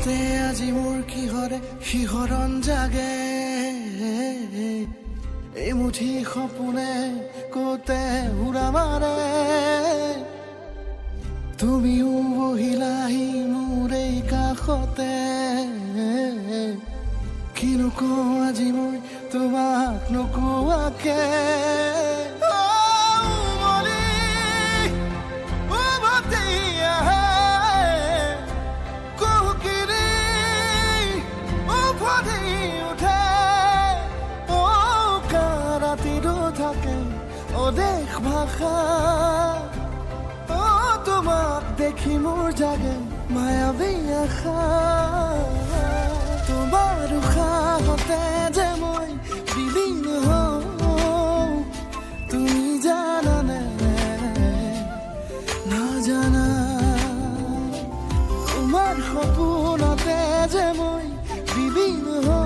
বুকুতে আজি মোৰ কিহৰে শিহৰণ জাগে, এমুঠি সপোনে ক'তে উৰা মাৰে। তুমিও বহিলাহি মোৰ এই কাষতে, কিনো কওঁ আজি মই তোমাক নোকোৱাকে। অ, উমলি উভতি আহে, কুহুকিৰি উফন্দি উঠে। অ, ৰাতিটো থাকে অদেশ ভাষা। অ, তোমাক দেখি মোৰ জাগে মায়াবী আশা। তোমাৰ উশাহতে যে মই বিলীন হওঁ, তুমি জানানে নাজানা? তোমাৰ সপোনতে যে মই বিলীন হওঁ।